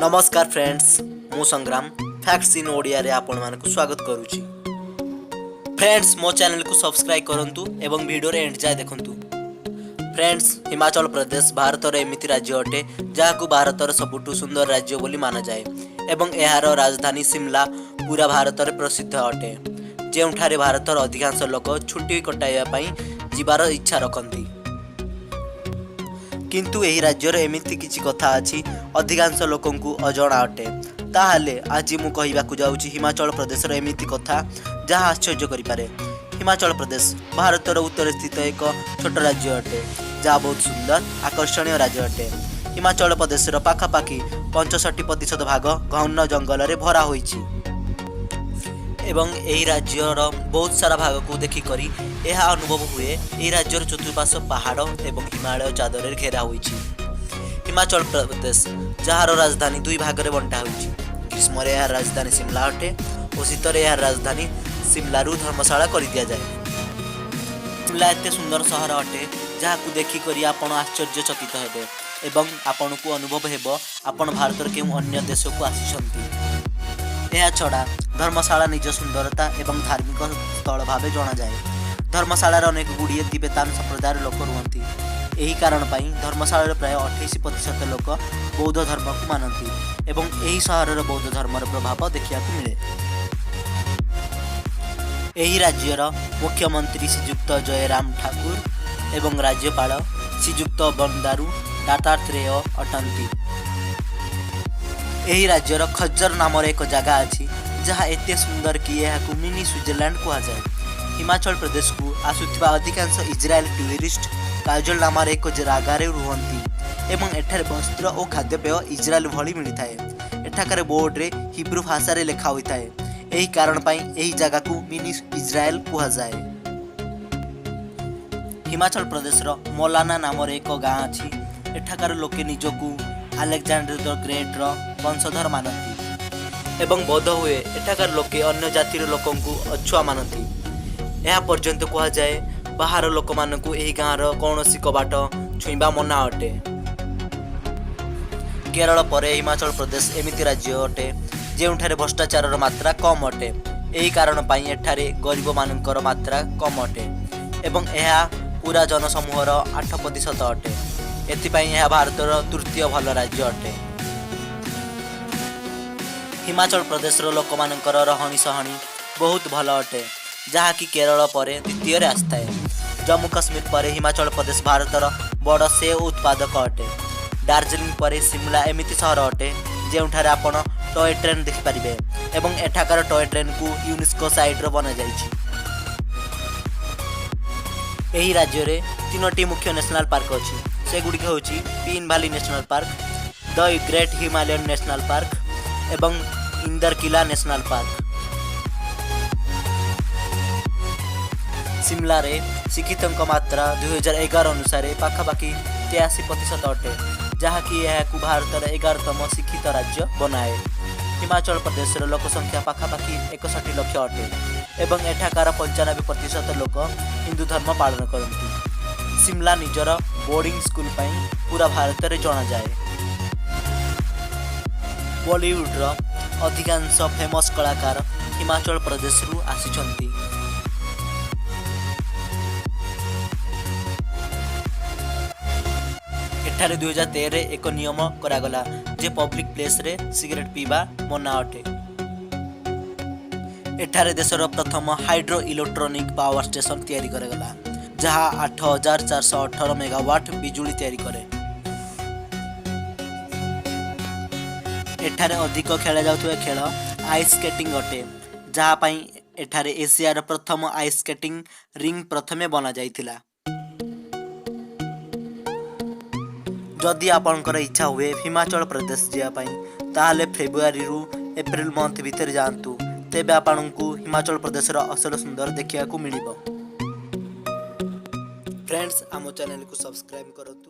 ନମସ୍କାର ଫ୍ରେଣ୍ଡସ୍, ମୁଁ ସଂଗ୍ରାମ, facts in ଓଡ଼ିଆରେ ଆପଣମାନଙ୍କୁ ସ୍ୱାଗତ କରୁଛି। ଫ୍ରେଣ୍ଡସ୍, ମୋ ଚ୍ୟାନେଲକୁ ସବସ୍କ୍ରାଇବ୍ କରନ୍ତୁ ଏବଂ ଭିଡ଼ିଓରେ ଏଣ୍ଡ ଯାଏ ଦେଖନ୍ତୁ। ଫ୍ରେଣ୍ଡସ୍, ହିମାଚଳ ପ୍ରଦେଶ ଭାରତର ଏମିତି ରାଜ୍ୟ ଅଟେ, ଯାହାକୁ ଭାରତର ସବୁଠୁ ସୁନ୍ଦର ରାଜ୍ୟ ବୋଲି ମାନାଯାଏ ଏବଂ ଏହାର ରାଜଧାନୀ ସିମଲା ପୁରା ଭାରତରେ ପ୍ରସିଦ୍ଧ ଅଟେ, ଯେଉଁଠାରେ ଭାରତର ଅଧିକାଂଶ ଲୋକ ଛୁଟି କଟାଇବା ପାଇଁ ଯିବାର ଇଚ୍ଛା ରଖନ୍ତି। କିନ୍ତୁ ଏହି ରାଜ୍ୟର ଏମିତି କିଛି କଥା ଅଛି, ଅଧିକାଂଶ ଲୋକଙ୍କୁ ଅଜଣା ଅଟେ। ତାହେଲେ ଆଜି ମୁଁ କହିବାକୁ ଯାଉଛି ହିମାଚଳ ପ୍ରଦେଶର ଏମିତି କଥା, ଯାହା ଆଶ୍ଚର୍ଯ୍ୟ କରିପାରେ। ହିମାଚଳ ପ୍ରଦେଶ ଭାରତର ଉତ୍ତରରେ ସ୍ଥିତ ଏକ ଛୋଟ ରାଜ୍ୟ ଅଟେ, ଯାହା ବହୁତ ସୁନ୍ଦର ଆକର୍ଷଣୀୟ ରାଜ୍ୟ ଅଟେ। ହିମାଚଳ ପ୍ରଦେଶର ପାଖାପାଖି 65% ଭାଗ ଘନ ଜଙ୍ଗଲରେ ଭରା ହୋଇଛି ଏବଂ ଏହି ରାଜ୍ୟର ବହୁତ ସାରା ଭାଗକୁ ଦେଖିକରି ଏହା ଅନୁଭବ ହୁଏ, ଏହି ରାଜ୍ୟର ଚତୁଃପାର୍ଶ୍ୱ ପାହାଡ଼ ଏବଂ ହିମାଳୟ ଚାଦରରେ ଘେରା ହୋଇଛି। ହିମାଚଳ ପ୍ରଦେଶ, ଯାହାର ରାଜଧାନୀ ଦୁଇ ଭାଗରେ ବଣ୍ଟା ହୋଇଛି। ଗ୍ରୀଷ୍ମରେ ଏହାର ରାଜଧାନୀ ସିମଲା ଅଟେ ଓ ଶୀତରେ ଏହାର ରାଜଧାନୀ ସିମଲାରୁ ଧର୍ମଶାଳା କରିଦିଆଯାଏ। ସିମଲା ଏତେ ସୁନ୍ଦର ସହର ଅଟେ, ଯାହାକୁ ଦେଖିକରି ଆପଣ ଆଶ୍ଚର୍ଯ୍ୟଚକିତ ହେବେ ଏବଂ ଆପଣଙ୍କୁ ଅନୁଭବ ହେବ ଆପଣ ଭାରତର କେଉଁ ଅନ୍ୟ ଦେଶକୁ ଆସିଛନ୍ତି। ଏହା ଛଡ଼ା ଧର୍ମଶାଳା ନିଜ ସୁନ୍ଦରତା ଏବଂ ଧାର୍ମିକ ସ୍ଥଳ ଭାବେ ଜଣାଯାଏ। ଧର୍ମଶାଳାରେ ଅନେକ ଗୁଡ଼ିଏ ତିବେତାନ ସମ୍ପ୍ରଦାୟର ଲୋକ ରୁହନ୍ତି। ଏହି କାରଣ ପାଇଁ ଧର୍ମଶାଳାରେ ପ୍ରାୟ 28% ଲୋକ ବୌଦ୍ଧ ଧର୍ମକୁ ମାନନ୍ତି ଏବଂ ଏହି ସହରର ବୌଦ୍ଧ ଧର୍ମର ପ୍ରଭାବ ଦେଖିବାକୁ ମିଳେ। ଏହି ରାଜ୍ୟର ମୁଖ୍ୟମନ୍ତ୍ରୀ ଶ୍ରୀଯୁକ୍ତ ଜୟରାମ ଠାକୁର ଏବଂ ରାଜ୍ୟପାଳ ଶ୍ରୀଯୁକ୍ତ ବନ୍ଦାରୁ ଦତ୍ତାତ୍ରେୟ ଅଟନ୍ତି। ଏହି ରାଜ୍ୟର ଖଜ୍ଜର ନାମରେ ଏକ ଜାଗା ଅଛି, ଯାହା ଏତେ ସୁନ୍ଦର କି ଏହାକୁ ମିନି ସୁଇଜରଲ୍ୟାଣ୍ଡ କୁହାଯାଏ। ହିମାଚଳ ପ୍ରଦେଶକୁ ଆସୁଥିବା ଅଧିକାଂଶ ଇସ୍ରାଏଲ ଟୁରିଷ୍ଟ କାଜଲ ନାମରେ ଏକ ଜାଗାରେ ରୁହନ୍ତି ଏବଂ ଏଠାରେ ବସ୍ତ୍ର ଓ ଖାଦ୍ୟପେୟ ଇସ୍ରାଏଲ ଭଳି ମିଳିଥାଏ। ଏଠାକାର ବୋର୍ଡରେ ହିବ୍ରୁ ଭାଷାରେ ଲେଖା ହୋଇଥାଏ। ଏହି କାରଣ ପାଇଁ ଏହି ଜାଗାକୁ ମିନି ଇସ୍ରାଏଲ କୁହାଯାଏ। ହିମାଚଳ ପ୍ରଦେଶର ମୋଲାନା ନାମରେ ଏକ ଗାଁ ଅଛି। ଏଠାକାର ଲୋକେ ନିଜକୁ ଆଲେକ୍ଜାଣ୍ଡର ଦ ଗ୍ରେଟ୍ର ବଂଶଧର ମାନନ୍ତି ଏବଂ ବୋଧ ହୁଏ ଏଠାକାର ଲୋକେ ଅନ୍ୟ ଜାତିର ଲୋକଙ୍କୁ ଅଛୁଆଁ ମାନନ୍ତି। ଏହା ପର୍ଯ୍ୟନ୍ତ କୁହାଯାଏ, ବାହାର ଲୋକମାନଙ୍କୁ ଏହି ଗାଁର କୌଣସି କବାଟ ଛୁଇଁବା ମନା ଅଟେ। କେରଳ ପରେ ହିମାଚଳ ପ୍ରଦେଶ ଏମିତି ରାଜ୍ୟ ଅଟେ, ଯେଉଁଠାରେ ଭ୍ରଷ୍ଟାଚାରର ମାତ୍ରା କମ୍ ଅଟେ। ଏହି କାରଣ ପାଇଁ ଏଠାରେ ଗରିବମାନଙ୍କର ମାତ୍ରା କମ୍ ଅଟେ ଏବଂ ଏହା ପୁରା ଜନସମୂହର 8% ଅଟେ। ଏଥିପାଇଁ ଏହା ଭାରତର ତୃତୀୟ ଭଲ ରାଜ୍ୟ ଅଟେ। ହିମାଚଳ ପ୍ରଦେଶର ଲୋକମାନଙ୍କର ରହଣି ସହଣି ବହୁତ ଭଲ ଅଟେ, ଯାହାକି କେରଳ ପରେ ଦ୍ୱିତୀୟରେ ଆସିଥାଏ। ଜମ୍ମୁ କାଶ୍ମୀର ପରେ ହିମାଚଳ ପ୍ରଦେଶ ଭାରତର ବଡ଼ ସେଓ ଉତ୍ପାଦକ ଅଟେ। ଦାର୍ଜିଲିଂ ପରେ ସିମଲା ଏମିତି ସହର ଅଟେ, ଯେଉଁଠାରେ ଆପଣ ଟୟ ଟ୍ରେନ୍ ଦେଖିପାରିବେ ଏବଂ ଏଠାକାର ଟୟ ଟ୍ରେନ୍କୁ ୟୁନେସ୍କୋ ସାଇଟ୍ର ବନାଯାଇଛି। ଏହି ରାଜ୍ୟରେ ତିନୋଟି ମୁଖ୍ୟ ନ୍ୟାସନାଲ୍ ପାର୍କ ଅଛି। ସେଗୁଡ଼ିକ ହେଉଛି pin valley national park, the great Himalayan national park ଏବଂ ଇନ୍ଦରକିଲା ନ୍ୟାସନାଲ୍ ପାର୍କ। ସିମଲାରେ ଶିକ୍ଷିତଙ୍କ ମାତ୍ରା 2011 ଅନୁସାରେ ପାଖାପାଖି 83% ଅଟେ, ଯାହାକି ଏହାକୁ ଭାରତର 11ତମ ଶିକ୍ଷିତ ରାଜ୍ୟ ବନାଏ। ହିମାଚଳ ପ୍ରଦେଶର ଲୋକସଂଖ୍ୟା ପାଖାପାଖି 61 ଲକ୍ଷ ଅଟେ ଏବଂ ଏଠାକାର 95% ଲୋକ ହିନ୍ଦୁ ଧର୍ମ ପାଳନ କରନ୍ତି। ସିମଲା ନିଜର ବୋର୍ଡିଂ ସ୍କୁଲ ପାଇଁ ପୁରା ଭାରତରେ ଜଣାଯାଏ। ବଲିଉଡ଼ର ଅଧିକାଂଶ ଫେମସ୍ କଳାକାର ହିମାଚଳ ପ୍ରଦେଶରୁ ଆସିଛନ୍ତି। ଏଠାରେ 2013ରେ ଏକ ନିୟମ କରାଗଲା ଯେ ପବ୍ଲିକ ପ୍ଲେସରେ ସିଗାରେଟ ପିଇବା ମନା ଅଟେ। ଏଠାରେ ଦେଶର ପ୍ରଥମ ହାଇଡ୍ରୋ ଇଲେକ୍ଟ୍ରୋନିକ୍ ପାୱାର ଷ୍ଟେସନ ତିଆରି କରାଗଲା, ଯାହା 8418 ମେଗାୱାଟ ବିଜୁଳି ତିଆରି କରେ। ଏଠାରେ ଅଧିକ ଖେଳାଯାଉଥିବା ଖେଳ ଆଇସ୍ ସ୍କେଟିଂ ଅଟେ, ଯାହା ପାଇଁ ଏଠାରେ ଏସିଆର ପ୍ରଥମ ଆଇସ୍ ସ୍କେଟିଂ ରିଙ୍କ୍ ପ୍ରଥମେ ବନାଯାଇଥିଲା। ଯଦି ଆପଣଙ୍କର ଇଚ୍ଛା ହୁଏ ହିମାଚଳ ପ୍ରଦେଶ ଯିବା ପାଇଁ, ତାହେଲେ ଫେବୃଆରୀରୁ ଏପ୍ରିଲ ମନ୍ଥ ଭିତରେ ଯାଆନ୍ତୁ। ତେବେ ଆପଣଙ୍କୁ ହିମାଚଳ ପ୍ରଦେଶର ଅସଲ ସୁନ୍ଦର ଦେଖିବାକୁ ମିଳିବ। ଫ୍ରେଣ୍ଡସ୍, ଆମ ଚ୍ୟାନେଲକୁ ସବସ୍କ୍ରାଇବ୍ କରନ୍ତୁ।